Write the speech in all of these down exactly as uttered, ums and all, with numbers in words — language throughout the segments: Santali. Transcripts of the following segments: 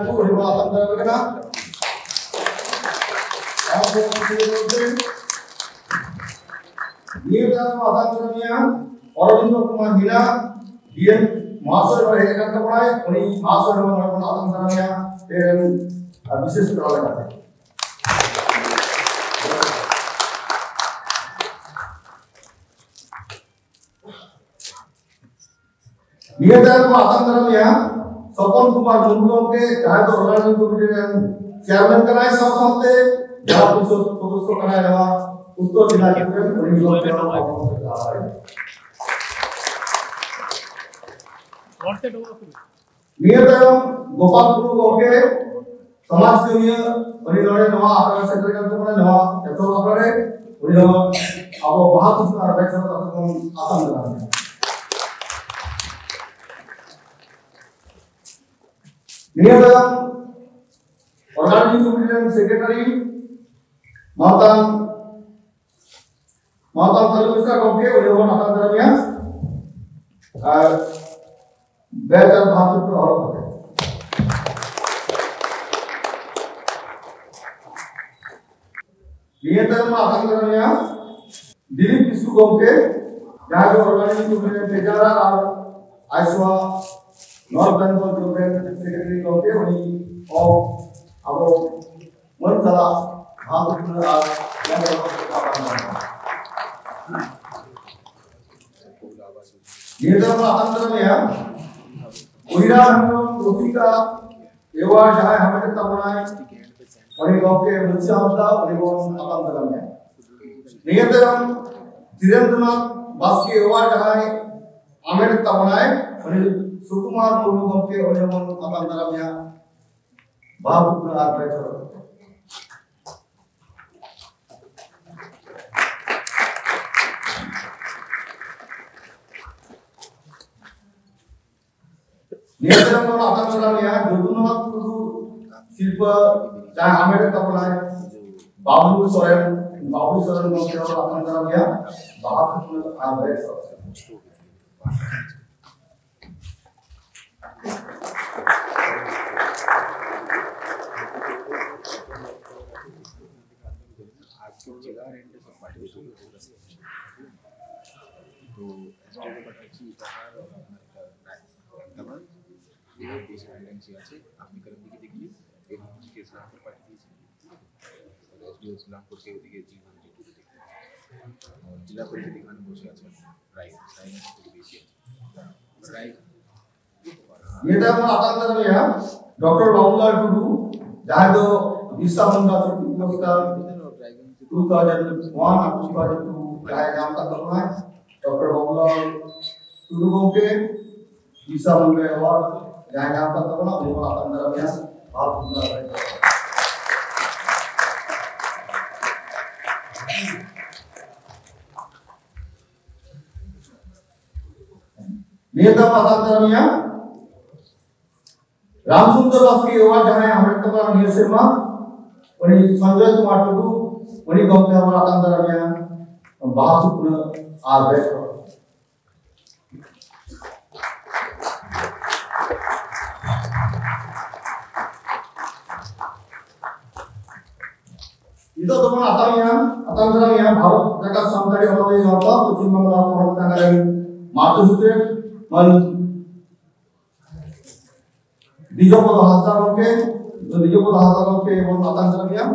ᱟᱹᱰᱤ ᱵᱚᱲ ᱟᱛᱟᱝ ᱫᱟᱨᱟᱢ ᱠᱟᱱᱟ᱾ ᱟᱨ ᱱᱤᱭᱟᱹ ᱫᱷᱟᱣ ᱟᱛᱟᱝ ᱫᱟᱨᱟᱢᱤᱭᱟ ᱚᱨᱚᱵᱤᱱᱫᱚ ᱠᱩᱢᱟᱨ ᱢᱤᱱᱟ, ᱰᱤ ᱮᱢ ᱢᱚᱦᱟᱥᱚᱭ ᱦᱚᱸ ᱦᱮᱡ ᱟᱠᱟᱱ ᱛᱟᱵᱚᱱᱟᱭ᱾ ᱩᱱᱤ ᱢᱚᱦᱟᱥᱚᱭ ᱦᱚᱸ ᱱᱚᱰᱮ ᱵᱚᱱ ᱟᱛᱟᱝ ᱫᱟᱨᱟᱢᱤᱭᱟ ᱛᱮᱦᱮᱧ ᱵᱤᱥᱮᱥ ᱯᱮᱲᱟ ᱞᱮᱠᱟᱛᱮ᱾ ᱱᱤᱭᱟᱹ ᱛᱟᱭᱚᱢ ᱠᱚ ᱟᱛᱟᱝ ᱫᱟᱨᱟᱢᱤᱭᱟ ᱥᱚᱯᱚᱱ ᱠᱩᱢᱟᱨ ᱢᱩᱨᱢᱩ ᱜᱚᱢᱠᱮ, ᱡᱟᱦᱟᱸᱭ ᱫᱚ ᱚᱨᱜᱟᱱᱟᱭᱡᱤᱝ ᱠᱚᱢᱤᱴᱤ ᱨᱮᱱ ᱪᱮᱭᱟᱨᱢᱮᱱ ᱠᱟᱱᱟᱭ, ᱥᱟᱶ ᱥᱟᱶᱛᱮ ᱡᱮᱞᱟ ᱯᱚᱨᱤᱥᱚᱫ ᱥᱚᱫᱚᱥᱥᱚ ᱠᱟᱱᱟᱭ ᱱᱚᱣᱟ ᱩᱛᱛᱚᱨ ᱫᱤᱱᱟᱡᱽᱯᱩᱨ ᱨᱮᱱ, ᱩᱱᱤ ᱜᱚᱢᱠᱮ ᱦᱚᱸ ᱟᱵᱚ ᱠᱚ ᱪᱟᱞᱟᱣ ᱫᱟᱲᱮᱭᱟᱜᱼᱟ᱾ ᱱᱤᱭᱟᱹ ᱛᱟᱭᱚᱢ ᱜᱳᱯᱟᱞ ᱴᱩᱰᱩ ᱜᱚᱢᱠᱮ, ᱥᱚᱢᱟᱡᱽ ᱠᱟᱹᱢᱤᱭᱟᱹ, ᱩᱱᱤ ᱱᱚᱰᱮ ᱱᱚᱣᱟ ᱟᱠᱷᱲᱟ ᱨᱮ ᱥᱮᱴᱮᱨ ᱠᱟᱱ ᱛᱟᱵᱚᱱᱟ, ᱱᱚᱣᱟ ᱮᱛᱚᱦᱚᱵ ᱟᱠᱷᱲᱟ ᱨᱮ, ᱩᱱᱤ ᱦᱚᱸ ᱟᱵᱚ ᱵᱟᱦᱟ ᱛᱷᱩᱯ ᱟᱨ ᱵᱮᱜᱽ ᱥᱟᱯᱲᱟᱣ ᱠᱟᱛᱮ ᱵᱚᱱ ᱟᱛᱟᱝ ᱫᱟᱨᱟᱢ ᱮᱭᱟ᱾ ᱱᱤᱭᱟᱹ ᱛᱟᱭᱚᱢ ᱚᱨᱜᱟᱱᱟᱭᱡᱤᱝ ᱠᱚᱢᱤᱴᱤ ᱨᱮᱱ ᱥᱮᱠᱨᱮᱴᱟᱨᱤ ᱢᱟᱱᱚᱛᱟᱱ, ᱢᱟᱱᱚᱛᱟᱱ ᱛᱟᱹᱞᱩ ᱢᱤᱥᱨᱟ ᱜᱚᱢᱠᱮ, ᱩᱱᱤ ᱦᱚᱸᱵᱚᱱ ᱟᱛᱟᱝ ᱫᱟᱨᱟᱢ ᱮᱭᱟ᱾ ᱟᱨ ᱵᱮᱜᱽ ᱟᱨ ᱵᱟᱦᱟ ᱛᱷᱩᱯ ᱦᱚᱨᱚᱜ ᱠᱟᱛᱮ᱾ ᱱᱤᱭᱟᱹ ᱛᱟᱭᱚᱢ ᱵᱚᱱ ᱟᱛᱟᱝ ᱫᱟᱨᱟᱢ ᱮᱭᱟ ᱫᱤᱞᱤᱯ ᱠᱤᱥᱠᱩ ᱜᱚᱢᱠᱮ, ᱡᱟᱦᱟᱸᱭ ᱫᱚ ᱚᱨᱜᱟᱱᱟᱭᱡᱤᱝ ᱠᱚᱢᱤᱴᱤ ᱨᱮᱱ ᱴᱨᱮᱡᱟᱨᱟᱨ ᱟᱨ ᱟᱭᱥᱣᱟ ᱱᱚᱨᱛᱷ ᱵᱮᱝᱜᱚᱞ ᱡᱳᱱ ᱨᱮᱱ ᱥᱮᱠᱨᱮᱴᱟᱨᱤ ᱜᱚᱢᱠᱮ, ᱩᱱᱤ ᱦᱚᱸ ᱟᱵᱚ ᱢᱟᱹᱱ ᱥᱟᱞᱟᱜ ᱵᱟᱦᱟ ᱛᱷᱩᱯ ᱟᱨ ᱵᱮᱜᱽ ᱦᱚᱨᱚᱜ ᱠᱟᱛᱮ ᱟᱛᱟᱝ ᱫᱟᱨᱟᱢ᱾ ᱱᱤᱭᱟᱹ ᱛᱟᱭᱚᱢ ᱵᱚᱱ ᱟᱛᱟᱝ ᱫᱟᱨᱟᱢ ᱮᱭᱟ ᱚᱦᱤᱨᱟ ᱦᱮᱢᱵᱨᱚᱢ ᱨᱩᱥᱤᱠᱟ ᱮᱣᱟᱨᱰ ᱡᱟᱦᱟᱸᱭ ᱦᱟᱢᱮᱴ ᱛᱟᱵᱚᱱᱟᱭ, ᱩᱱᱤ ᱜᱚᱢᱠᱮ ᱢᱩᱪᱤ ᱦᱟᱸᱥᱫᱟ, ᱩᱱᱤ ᱵᱚᱱ ᱟᱛᱟᱝ ᱫᱟᱨᱟᱢ ᱮᱭᱟ᱾ ᱱᱤᱭᱟᱹ ᱛᱟᱭᱚᱢ ᱫᱷᱤᱨᱮᱱᱫᱨᱚᱱᱟᱛᱷ ᱵᱟᱥᱠᱮ ᱮᱣᱟᱨᱰ ᱡᱟᱦᱟᱸᱭ ᱦᱟᱢᱮᱴ ᱛᱟᱵᱚᱱᱟᱭ, ᱩᱱᱤ ᱥᱩᱠᱩᱢᱟᱨ ᱢᱩᱨᱢᱩ ᱜᱚᱢᱠᱮ, ᱩᱱᱤ ᱦᱚᱸᱵᱚᱱ ᱟᱛᱟᱝ ᱫᱟᱨᱟᱢ ᱮᱭᱟ ᱵᱟᱦᱟ ᱛᱷᱩᱯ ᱟᱨ ᱵᱮᱜᱽ ᱦᱚᱨᱚᱜ᱾ ᱱᱤᱭᱟᱹ ᱛᱟᱭᱚᱢ ᱵᱚᱱ ᱟᱛᱟᱝ ᱫᱟᱨᱟᱢ ᱮᱭᱟ ᱡᱚᱫᱩᱱᱟᱛᱷ ᱴᱩᱰᱩ ᱥᱤᱨᱯᱟᱹ ᱡᱟᱦᱟᱸᱭ ᱦᱟᱢᱮᱴ ᱛᱟᱵᱚᱱᱟᱭ, ᱵᱟᱵᱞᱩ ᱥᱚᱨᱮᱱ, ᱵᱟᱵᱞᱩ ᱥᱚᱨᱮᱱ ᱜᱚᱢᱠᱮ ᱦᱚᱸ ᱟᱛᱟᱝ ᱫᱟᱨᱟᱢ ᱮᱭᱟ ᱵᱟᱦᱟ ᱛᱷᱩᱯ ᱟᱨ ᱵᱮᱜᱽ ᱦᱚᱨᱚᱜ᱾ জেলার এন্ড সব পাঠিয়ে দিয়েছি। তো অ্যাস্ট্রোলজি পাঠাচ্ছি, উপহার, আপনার একটা রায়, একটা বার। বিহার দেশে প্রেগনেন্সি আছে, আপনি কারণ দিকে দেখলি, এই কেস নাম্বার পাঠিয়ে দিয়েছি। এসডিও ইসলামপুরকে ওদিকে জি ওয়ান জি টু দেখি। আর জেলা পরিষদ এখানে বসে আছে, রায়, রায় থেকে বেশি আছে। রায়, ᱱᱤᱭᱟᱹ ᱛᱟᱭᱚᱢ ᱵᱚᱱ ᱟᱛᱟᱝ ᱫᱟᱨᱟᱢᱮᱭᱟ ᱰᱚᱠᱴᱚᱨ ᱵᱟᱵᱩᱞᱟᱞ ᱴᱩᱰᱩ, ᱡᱟᱦᱟᱸᱭ ᱫᱚ ᱵᱤᱨᱥᱟ ᱢᱩᱱᱰᱟ ᱥᱤᱨᱯᱟᱹ ᱯᱩᱨᱚᱥᱠᱟᱨ two thousand one ᱟᱨ two thousand two ᱡᱟᱦᱟᱸᱭ ᱧᱟᱢ ᱟᱠᱟᱫ ᱛᱟᱵᱚᱱᱟᱭ, ᱰᱚᱠᱴᱚᱨ ᱵᱟᱵᱩᱞᱟᱞ ᱴᱩᱰᱩ ᱜᱚᱢᱠᱮ, ᱵᱤᱨᱥᱟ ᱢᱩᱱᱰᱟ ᱮᱣᱟᱨᱰ ᱡᱟᱦᱟᱸᱭ ᱧᱟᱢ ᱟᱠᱟᱫ ᱛᱟᱵᱚᱱᱟ, ᱩᱱᱤ ᱵᱚᱱ ᱟᱛᱟᱝ ᱫᱟᱨᱟᱢᱮᱭᱟ᱾ ᱵᱷᱟᱵᱽ ᱥᱩᱱᱫᱚᱨ ᱨᱮ᱾ ᱱᱤᱭᱟᱹ ᱫᱷᱟᱣ ᱟᱛᱟᱝ ᱫᱟᱨᱟᱢᱮᱭᱟ ᱨᱟᱢᱥᱩᱱᱫᱚᱨ ᱵᱟᱥᱠᱮ ᱮᱣᱟᱨᱰ ᱡᱟᱦᱟᱸᱭ ᱦᱟᱢᱮᱴ ᱠᱟᱫᱟ ᱱᱤᱭᱟᱹ ᱥᱮᱨᱢᱟ, ᱩᱱᱤ ᱥᱚᱧᱡᱚᱭ ᱠᱩᱢᱟᱨ ᱴᱩᱰᱩ, ᱩᱱᱤ ᱜᱚᱢᱠᱮ ᱦᱚᱸ ᱵᱚᱱ ᱟᱛᱟᱝ ᱫᱟᱨᱟᱢᱮᱭᱟ ᱵᱟᱦᱟ ᱥᱩᱯᱱᱟᱹ ᱟᱨ ᱵᱮᱜᱽ ᱠᱚ᱾ ᱱᱤᱛᱚᱜ ᱫᱚᱵᱚᱱ ᱟᱛᱟᱝ ᱮᱭᱟ, ᱟᱛᱟᱝ ᱫᱟᱨᱟᱢ ᱮᱭᱟ ᱵᱷᱟᱨᱚᱛ ᱡᱟᱠᱟᱛ ᱥᱟᱱᱛᱟᱲᱤ ᱚᱱᱚᱞᱤᱭᱟᱹ ᱜᱟᱶᱛᱟ ᱯᱚᱥᱪᱤᱢ ᱵᱟᱝᱞᱟ ᱯᱚᱱᱚᱛ ᱴᱟᱸᱜᱟ ᱨᱮᱱ ᱢᱟᱨᱪᱚ ᱥᱩᱛᱨᱮ ᱢᱟᱱ ᱫᱤᱡᱚᱯᱚᱫᱚ ᱦᱟᱸᱥᱫᱟ ᱜᱚᱢᱠᱮ, ᱫᱤᱡᱚᱯᱚᱫᱚ ᱦᱟᱸᱥᱫᱟ ᱜᱚᱢᱠᱮ ᱵᱚᱱ ᱟᱛᱟᱝ ᱫᱟᱨᱟᱢ ᱮᱭᱟ᱾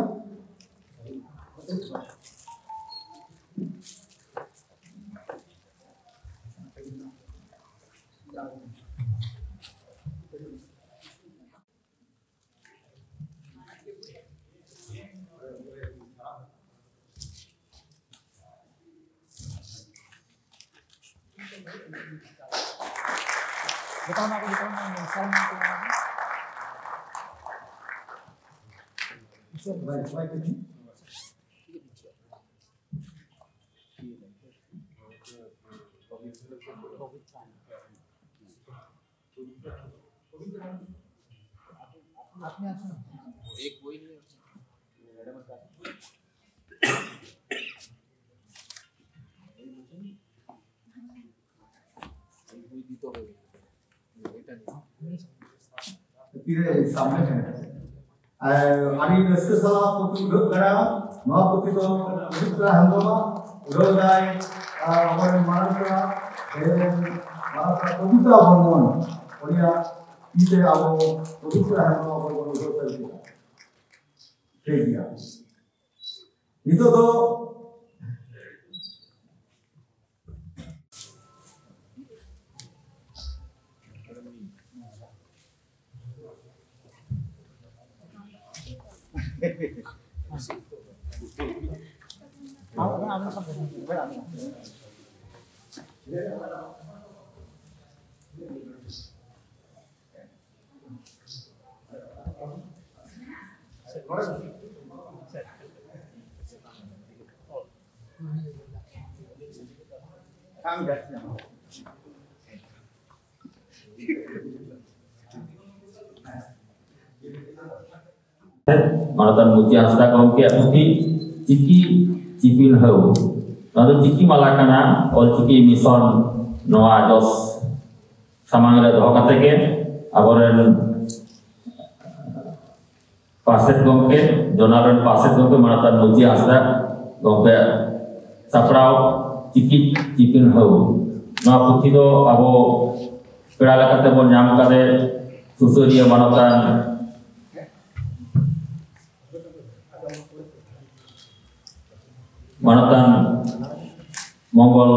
ᱟᱨ ᱟᱹᱰᱤ ᱨᱟᱹᱥᱠᱟᱹ ᱥᱟᱞᱟᱜ ᱯᱩᱛᱷᱤ ᱩᱰᱷᱟᱹᱜ ᱠᱟᱱᱟ᱾ ᱱᱚᱣᱟ ᱯᱩᱛᱷᱤ ᱫᱚ ᱯᱚᱵᱤᱛᱨᱟ ᱦᱮᱢᱵᱨᱚᱢ ᱩᱰᱷᱟᱹᱣ ᱫᱟᱭ᱾ ᱟᱨ ᱟᱵᱚᱨᱮᱱ ᱢᱟᱨᱟᱝ ᱯᱮᱲᱟ, ᱮ, ᱢᱟᱨᱟᱝ ᱯᱮᱲᱟ ᱯᱚᱵᱤᱛᱨᱟ ᱵᱚᱨᱢᱚᱱ, ᱩᱱᱤᱭᱟᱜ ᱛᱤ ᱛᱮ ᱟᱵᱚ ᱯᱚᱵᱤᱛᱨᱟ ᱦᱮᱢᱵᱨᱚᱢ ᱟᱵᱚ ᱵᱚᱱ ᱩᱰᱷᱟᱹᱣ ᱫᱟᱲᱮᱭᱟᱜᱼᱟ᱾ ᱴᱷᱤᱠ ᱜᱮᱭᱟ᱾ ᱱᱤᱛᱚᱜ ᱫᱚ ᱢᱟᱱᱚᱛᱟᱱ ᱢᱩᱪᱤ ᱦᱟᱸᱥᱫᱟ ᱜᱚᱢᱠᱮᱭᱟᱜ ᱯᱩᱛᱷᱤ ᱪᱤᱠᱤ ᱪᱤᱯᱤᱱᱦᱟᱹᱣ᱾ ᱱᱚᱣᱟ ᱫᱚ ᱪᱤᱠᱤ ᱢᱟᱞᱟ ᱠᱟᱱᱟ, ᱚᱞ ᱪᱤᱠᱤ ᱢᱤᱥᱚᱱ ᱱᱚᱣᱟ ᱡᱚᱥ ᱥᱟᱢᱟᱝ ᱨᱮ ᱫᱚᱦᱚ ᱠᱟᱛᱮ ᱜᱮ ᱟᱵᱚᱨᱮᱱ ᱯᱟᱨᱥᱮᱛ ᱜᱚᱢᱠᱮ, ᱡᱚᱱᱟ ᱨᱮᱱ ᱯᱟᱨᱥᱮᱛ ᱜᱚᱢᱠᱮ ᱢᱟᱱᱚᱛᱟᱱ ᱢᱩᱪᱤ ᱦᱟᱸᱥᱫᱟ ᱜᱚᱢᱠᱮ ᱥᱟᱯᱲᱟᱣ ᱪᱤᱠᱤ ᱪᱤᱯᱤᱱᱦᱟᱹᱣ᱾ ᱱᱚᱣᱟ ᱯᱩᱛᱷᱤ ᱫᱚ ᱟᱵᱚ ᱯᱮᱲᱟ ᱞᱮᱠᱟᱛᱮ ᱵᱚᱱ ᱧᱟᱢ ᱠᱟᱫᱮ ᱥᱩᱥᱟᱹᱨᱤᱭᱟᱹ ᱢᱟᱱᱚᱛᱟᱱ ᱢᱟᱱᱚᱛᱟᱱ ᱢᱚᱝᱜᱚᱞ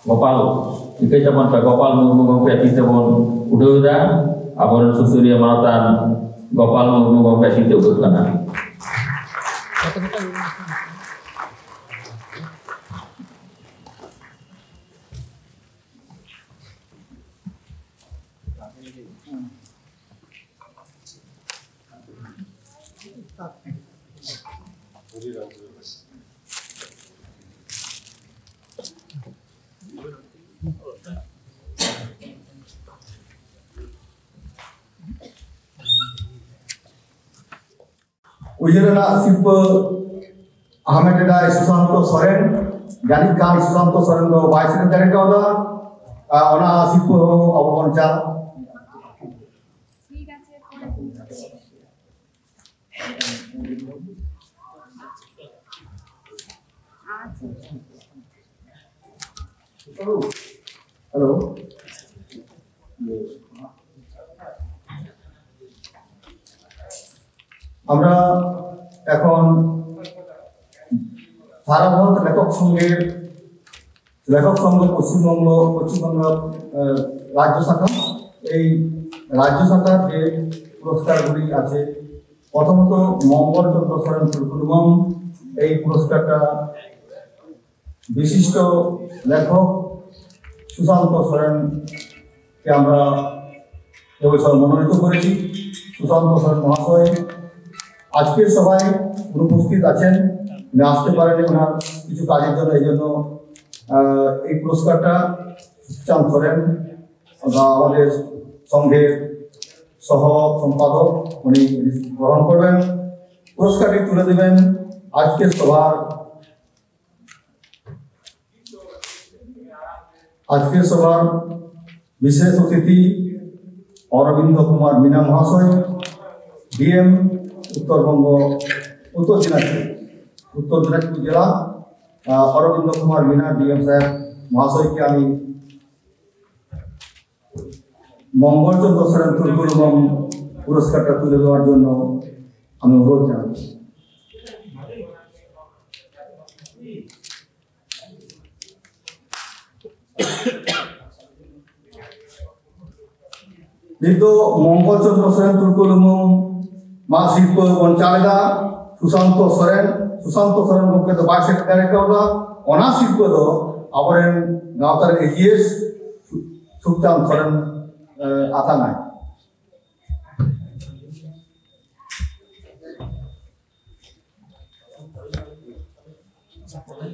ᱜᱳᱯᱟᱞ, ᱤᱠᱟᱹᱭ ᱛᱟᱵᱚᱱ ᱯᱮ, ᱜᱳᱯᱟᱞ ᱢᱩᱨᱢᱩ ᱜᱚᱢᱠᱮ ᱛᱤ ᱛᱮᱵᱚᱱ ᱩᱰᱟᱹᱣ ᱮᱫᱟ᱾ ᱟᱵᱚᱨᱮᱱ ᱥᱩᱥᱟᱹᱨᱤᱭᱟᱹ ᱢᱟᱱᱚᱛᱟᱱ ᱜᱳᱯᱟᱞ ᱢᱩᱨᱢᱩ ᱜᱚᱢᱠᱮ ᱛᱤ ᱛᱮ ᱩᱰᱟᱹᱜ ᱠᱟᱱᱟ᱾ ᱩᱭᱦᱟᱹᱨ ᱨᱮᱱᱟᱜ ᱥᱤᱨᱯᱟᱹ ᱦᱟᱢᱮᱴ ᱮᱫᱟᱭ ᱥᱩᱥᱟᱱᱛᱚ ᱥᱚᱨᱮᱱ᱾ ᱡᱟᱹᱱᱤᱡ ᱠᱷᱟᱱ ᱥᱩᱥᱟᱱᱛᱚ ᱥᱚᱨᱮᱱ ᱫᱚ ᱵᱟᱭ ᱥᱮᱴᱮᱨ ᱫᱟᱲᱮ ᱠᱟᱣᱫᱟ᱾ ᱟᱨ ᱚᱱᱟ ᱥᱤᱨᱯᱟᱹ ᱦᱚᱸ ᱟᱵᱚ ᱵᱚᱱ ᱪᱟᱞ হ্যালো। আমরা এখন সারা ভারত লেখক সংঘের, লেখক সংঘ পশ্চিমবঙ্গ, পশ্চিমবঙ্গ, আহ, রাজ্য শাখা, এই রাজ্য শাখার যে পুরস্কারগুলি আছে, প্রথমত মঙ্গল চন্দ্র সরেন তুলকুলুমম, এই পুরস্কারটা বিশিষ্ট লেখক সুশান্ত সরেনকে আমরা এ বছর মনোনীত করেছি। সুশান্ত সরেন মহাশয় আজকের সভায় অনুপস্থিত আছেন, উনি আসতে পারেন ওনার কিছু কাজের জন্য। এই জন্য, আহ, এই পুরস্কারটা সুশান্ত সরেন বা আমাদের সংঘের সহ সম্পাদক উনি গ্রহণ করবেন। পুরস্কারটি তুলে দেবেন আজকের সভার আজকের সভার বিশেষ অতিথি অরবিন্দ কুমার মিনা মহাশয়, ডিএম উত্তরবঙ্গ, উত্তর দিনাজপুর, উত্তর দিনাজপুর জেলা। আহ, অরবিন্দ কুমার মিনা ডিএম সাহেব মহাশয়কে আমি মঙ্গলচন্দ্র সরেন তুলকুলুমম পুরস্কারটা তুলে দেওয়ার জন্য আমি অনুরোধ জানাচ্ছি। ᱱᱤᱛᱚᱜ ᱢᱚᱝᱜᱚᱞ ᱪᱚᱸᱫᱽᱨᱚ ᱥᱚᱨᱮᱱ ᱛᱩᱲᱠᱩᱞᱩᱢᱩᱝ ᱢᱟ ᱥᱤᱨᱯᱟᱹ ᱵᱚᱱ ᱪᱟᱞ ᱮᱫᱟ᱾ ᱥᱩᱥᱟᱱᱛᱚ ᱥᱚᱨᱮᱱ, ᱥᱩᱥᱟᱱᱛᱚ ᱥᱚᱨᱮᱱ ᱜᱚᱢᱠᱮ ᱫᱚ ᱵᱟᱭ ᱥᱮᱴᱮᱨ ᱫᱟᱲᱮ ᱠᱟᱣᱫᱟ᱾ ᱚᱱᱟ ᱥᱤᱨᱯᱟᱹ ᱫᱚ ᱟᱵᱚᱨᱮᱱ ᱜᱟᱶᱛᱟ ᱨᱮᱱ ᱮᱡᱤᱭᱮᱥ ᱥᱩᱠᱪᱟᱸᱫᱽ ᱥᱚᱨᱮᱱ, ᱮ, ᱟᱛᱟᱝᱟᱭ᱾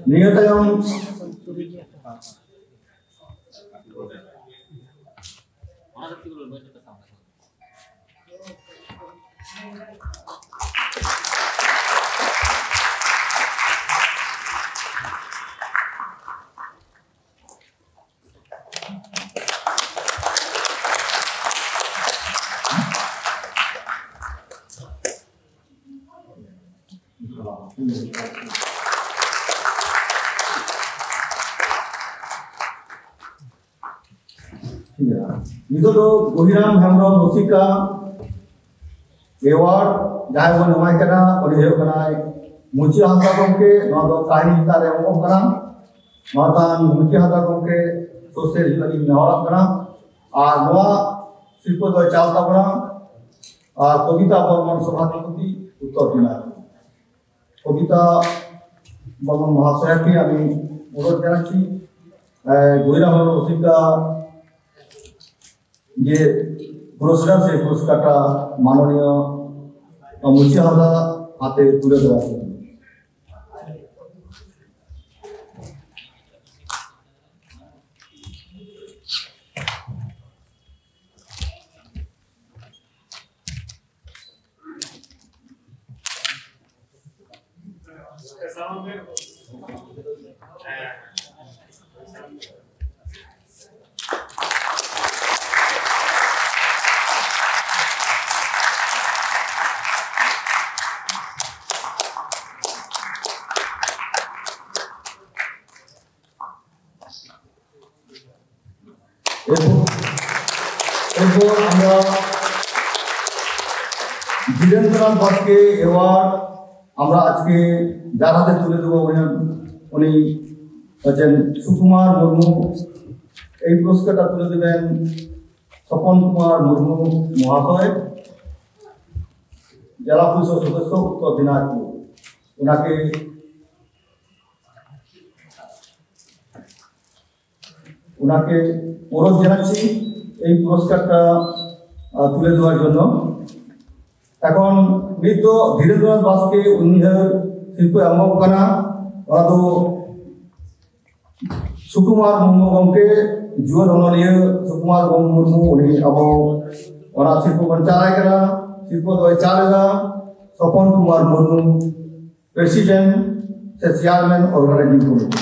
ᱱᱤᱭᱟᱹ ᱛᱟᱭᱚᱢ ᱱᱤᱛᱚᱜ ᱫᱚ ᱜᱚᱦᱤᱨᱟᱢ ᱦᱮᱢᱵᱨᱚᱢ ᱨᱩᱥᱤᱠᱟ ᱮᱣᱟᱨᱰ ᱡᱟᱦᱟᱸᱭ ᱵᱚᱱ ᱮᱢᱟᱭ ᱠᱟᱱᱟ, ᱩᱱᱤ ᱦᱩᱭᱩᱜ ᱠᱟᱱᱟᱭ ᱢᱩᱪᱤ ᱦᱟᱸᱥᱫᱟ ᱜᱚᱢᱠᱮ᱾ ᱱᱚᱣᱟ ᱫᱚ ᱠᱟᱹᱦᱱᱤ ᱪᱮᱛᱟᱱ ᱨᱮ ᱮᱢᱚᱜ ᱠᱟᱱᱟ᱾ ᱢᱟᱱᱚᱛᱟᱱ ᱢᱩᱪᱤ ᱦᱟᱸᱥᱫᱟ ᱜᱚᱢᱠᱮ ᱥᱩᱨ ᱥᱮᱫ ᱦᱤᱡᱩᱜ ᱞᱟᱹᱜᱤᱫ ᱱᱮᱦᱚᱨᱚᱜ ᱠᱟᱱᱟ᱾ ᱟᱨ ᱱᱚᱣᱟ ᱥᱤᱨᱯᱟᱹ ᱫᱚᱭ ᱪᱟᱞ ᱛᱟᱵᱚᱱᱟ ᱟᱨ ᱠᱚᱵᱤᱛᱟ ᱵᱚᱨᱢᱚᱱ, ᱥᱚᱵᱷᱟᱯᱚᱛᱤ, উত্তর দিনাজপুর। কবিতা বর্মন মহাশয়কে আমি অনুরোধ জানাচ্ছি, আহ, গহিরাম রসিকা যে পুরস্কার, সেই পুরস্কারটা মাননীয় মুন্সি হাজরা হাতে তুলে দেওয়ার জন্য। এরপর এরপর আমরা ধীরেন্দ্রনাথ দাসকে অ্যাওয়ার্ড আমরা আজকে যার হাতে তুলে দেবো, উনি উনি হচ্ছেন সুকুমার মুর্মু। এই পুরস্কারটা তুলে দেবেন স্বপন কুমার মুর্মু মহাশয়, জেলা পরিষদ সদস্য, উত্তর দিনাজপুর। ওনাকে ওনাকে অনুরোধ জানাচ্ছি এই পুরস্কারটা আহ, তুলে দেওয়ার জন্য। এখন ᱱᱤᱛ ᱫᱚ ᱫᱷᱤᱨᱮᱱᱫᱨᱚᱱᱟᱛᱷ ᱵᱟᱥᱠᱮ ᱩᱱᱤᱭᱟᱜ ᱥᱤᱨᱯᱟᱹ ᱮᱢᱚᱜ ᱠᱟᱱᱟ᱾ ᱚᱱᱟ ᱫᱚ ᱥᱩᱠᱩᱢᱟᱨ ᱢᱩᱨᱢᱩ ᱜᱚᱢᱠᱮ, ᱡᱩᱣᱟᱹᱱ ᱚᱱᱚᱞᱤᱭᱟᱹ ᱥᱩᱠᱩᱢᱟᱨ ᱢᱩᱨᱢᱩ, ᱩᱱᱤ ᱟᱵᱚ ᱚᱱᱟ ᱥᱤᱨᱯᱟᱹ ᱵᱚᱱ ᱪᱟᱞᱟᱭ ᱠᱟᱱᱟ᱾ ᱥᱤᱨᱯᱟᱹ ᱫᱚᱭ ᱪᱟᱞ ᱮᱫᱟ ᱥᱚᱯᱚᱱ ᱠᱩᱢᱟᱨ ᱢᱩᱨᱢᱩ, ᱯᱨᱮᱥᱤᱰᱮᱱᱴ ᱥᱮ ᱪᱮᱭᱟᱨᱢᱮᱱ ᱚᱨᱜᱟᱱᱟᱭᱡᱤᱝ ᱠᱚᱢᱤᱴᱤ᱾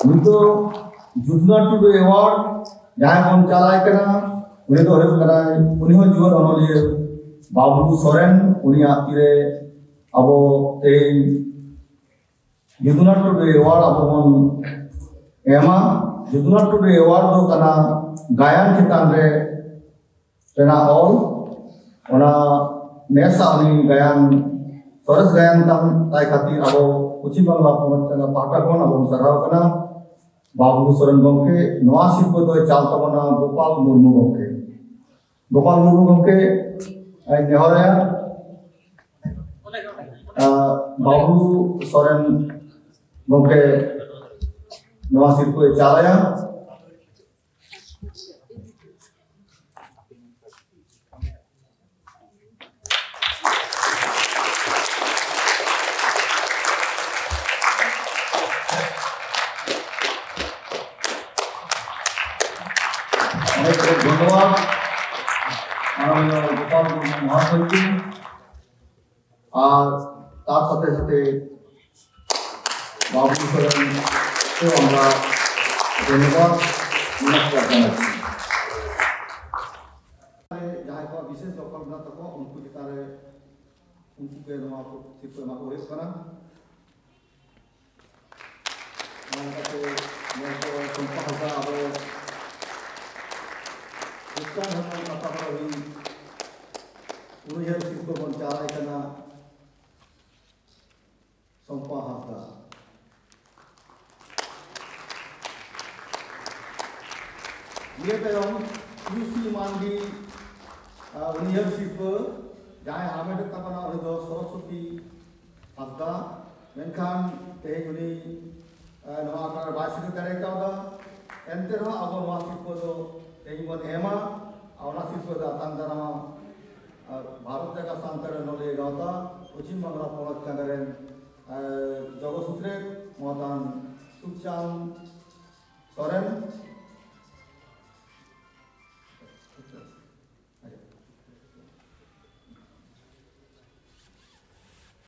ᱱᱤᱛᱚᱜ ᱡᱩᱫᱩᱱᱟᱛᱷ ᱴᱩᱰᱩ ᱮᱣᱟᱨᱰ ᱡᱟᱦᱟᱸᱭ ᱵᱚᱱ ᱪᱟᱞᱟᱭ ᱠᱟᱱᱟ, ᱩᱱᱤ ᱫᱚ ᱦᱩᱭᱩᱜ ᱠᱟᱱᱟᱭ, ᱩᱱᱤ ᱦᱚᱸ ᱡᱩᱣᱟᱹᱱ ᱚᱱᱚᱞᱤᱭᱟᱹ ᱵᱟᱵᱞᱩ ᱥᱚᱨᱮᱱ᱾ ᱩᱱᱤᱭᱟᱜ ᱛᱤᱨᱮ ᱟᱵᱚ ᱛᱮᱦᱮᱧ ᱡᱩᱫᱩᱱᱟᱛᱷ ᱴᱩᱰᱩ ᱮᱣᱟᱨᱰ ᱟᱵᱚ ᱵᱚᱱ ᱮᱢᱟ᱾ ᱡᱩᱫᱩᱱᱟᱛᱷ ᱴᱩᱰᱩ ᱮᱣᱟᱨᱰ ᱫᱚ ᱠᱟᱱᱟ ᱜᱟᱭᱟᱱ ᱪᱮᱛᱟᱱ ᱨᱮ ᱨᱮᱱᱟᱜ ᱚᱞ᱾ ᱚᱱᱟ ᱱᱮᱥᱟᱜ ᱩᱱᱤ ᱜᱟᱭᱟᱱ, ᱥᱚᱨᱮᱥ ᱜᱟᱭᱟᱱ ᱛᱟᱢ ᱛᱟᱭ ᱠᱷᱟᱹᱛᱤᱨ ᱟᱵᱚ ᱯᱚᱪᱷᱤᱢ ᱵᱟᱝᱞᱟ ᱯᱚᱱᱚᱛ ᱪᱟᱸᱜᱟ ᱯᱟᱦᱴᱟ ᱠᱷᱚᱱ ᱟᱵᱚ ᱵᱚᱱ ᱥᱟᱨᱦᱟᱣ ᱠᱟᱱᱟ ᱵᱟᱵᱞᱩ ᱥᱚᱨᱮᱱ ᱜᱚᱢᱠᱮ᱾ ᱱᱚᱣᱟ ᱥᱤᱨᱯᱟᱹ ᱫᱚᱭ ᱪᱟᱞ ᱛᱟᱵᱚᱱᱟ ᱜᱳᱯᱟᱞ ᱢᱩᱨᱢᱩ ᱜᱚᱢᱠᱮ᱾ ᱜᱳᱯᱟᱞ ᱢᱩᱨᱢᱩ ᱜᱚᱢᱠᱮ ᱟᱧ ᱱᱮᱦᱚᱨᱟᱭᱟ, ᱟᱨ ᱵᱟᱵᱞᱩ ᱥᱚᱨᱮᱱ ᱜᱚᱢᱠᱮ ᱱᱚᱣᱟ ᱥᱤᱨᱯᱟᱹᱭ ᱪᱟᱞᱟᱭᱟ᱾ ᱚᱱᱮᱠ ᱚᱱᱮᱠ ᱫᱷᱚᱱᱭᱚᱵᱟᱫ ᱢᱟᱱᱚᱱᱤᱭᱚ ᱜᱳᱯᱟᱞ ᱢᱩᱨᱢᱩ ᱢᱚᱦᱟᱥᱚᱭ ᱜᱮ᱾ ᱟᱨ ᱛᱟᱨ ᱥᱟᱛᱷᱮ ᱥᱟᱛᱷᱮ ᱵᱟᱵᱞᱩ ᱥᱚᱨᱮᱱ ᱠᱚ ᱟᱢᱨᱟ ᱫᱷᱚᱱᱭᱚᱵᱟᱫ ᱢᱮᱱᱟᱜ ᱠᱚᱣᱟ ᱡᱟᱱᱟᱣ᱾ ᱡᱟᱦᱟᱸᱭ ᱠᱚᱣᱟᱜ ᱵᱤᱥᱮᱥ ᱫᱚᱠᱷᱚᱞ ᱢᱮᱱᱟᱜ ᱛᱟᱠᱚᱣᱟ, ᱩᱱᱠᱩ ᱪᱮᱛᱟᱱ ᱨᱮ ᱩᱱᱠᱩ ᱜᱮ ᱱᱚᱣᱟ ᱠᱚ ᱥᱤᱨᱯᱟᱹ ᱮᱢᱟ ᱠᱚ ᱦᱩᱭᱩᱜ ᱠᱟᱱᱟ᱾ ᱚᱱᱟ ᱞᱮᱠᱟᱛᱮ ᱱᱚᱣᱟ ᱠᱚ ᱥᱚᱢᱯᱟ ᱦᱟᱸᱥᱫᱟ ᱟᱵᱚ ᱠᱷᱨᱤᱥᱴᱟᱱ ᱫᱷᱚᱨᱢᱚ ᱯᱟᱛᱟ ᱯᱚᱨᱚᱵᱽ ᱨᱤᱱ ᱩᱱᱩᱭᱦᱟᱹᱨ ᱥᱤᱨᱯᱟᱹ ᱵᱚᱱ ᱪᱟᱞᱟᱭ ᱠᱟᱱᱟ᱾ ᱥᱚᱢᱯᱟ ᱦᱟᱸᱥᱫᱟ᱾ ᱱᱤᱭᱟᱹ ᱛᱟᱭᱚᱢ ᱴᱩᱰᱩ ᱢᱟᱱᱰᱤ, ᱟᱨ ᱩᱱᱤᱭᱟᱜ ᱥᱤᱨᱯᱟᱹ ᱡᱟᱦᱟᱸᱭ ᱦᱟᱢᱮᱴᱮᱫ ᱛᱟᱵᱚᱱᱟ, ᱩᱱᱤ ᱫᱚ ᱥᱚᱨᱚᱥᱚᱛᱤ ᱦᱟᱸᱥᱫᱟ᱾ ᱢᱮᱱᱠᱷᱟᱱ ᱛᱮᱦᱮᱧ ᱩᱱᱤ, ᱟᱨ, ᱱᱚᱣᱟ ᱟᱠᱷᱲᱟ ᱨᱮ ᱵᱟᱭ ᱥᱮᱴᱮᱨ ᱫᱟᱲᱮ ᱠᱟᱣᱫᱟ᱾ ᱮᱱᱛᱮ ᱨᱮᱦᱚᱸ ᱟᱵᱚ ᱱᱚᱣᱟ ᱥᱤᱨᱯᱟᱹ ᱫᱚ ᱛᱮᱦᱮᱧ ᱵᱚᱱ ᱮᱢᱟ᱾ ᱟᱨ ᱚᱱᱟ ᱥᱤᱨᱯᱟᱹ ᱫᱚ ᱟᱛᱟᱝ ᱫᱟᱨᱟᱢᱟ, ᱟᱨ, ᱵᱷᱟᱨᱚᱛ ᱡᱟᱠᱟᱛ ᱥᱟᱱᱛᱟᱲ ᱚᱱᱚᱞᱤᱭᱟᱹ ᱜᱟᱶᱛᱟ ᱯᱚᱪᱷᱤᱢ ᱵᱟᱝᱞᱟ ᱯᱚᱱᱚᱛ ᱪᱟᱸᱜᱟ ᱨᱮᱱ, ᱟᱨ, ᱡᱚᱜᱚ ᱥᱩᱛᱨᱮᱛ ᱢᱚᱦᱟᱛᱟᱱ ᱥᱩᱠᱪᱟᱸᱫ ᱥᱚᱨᱮᱱ᱾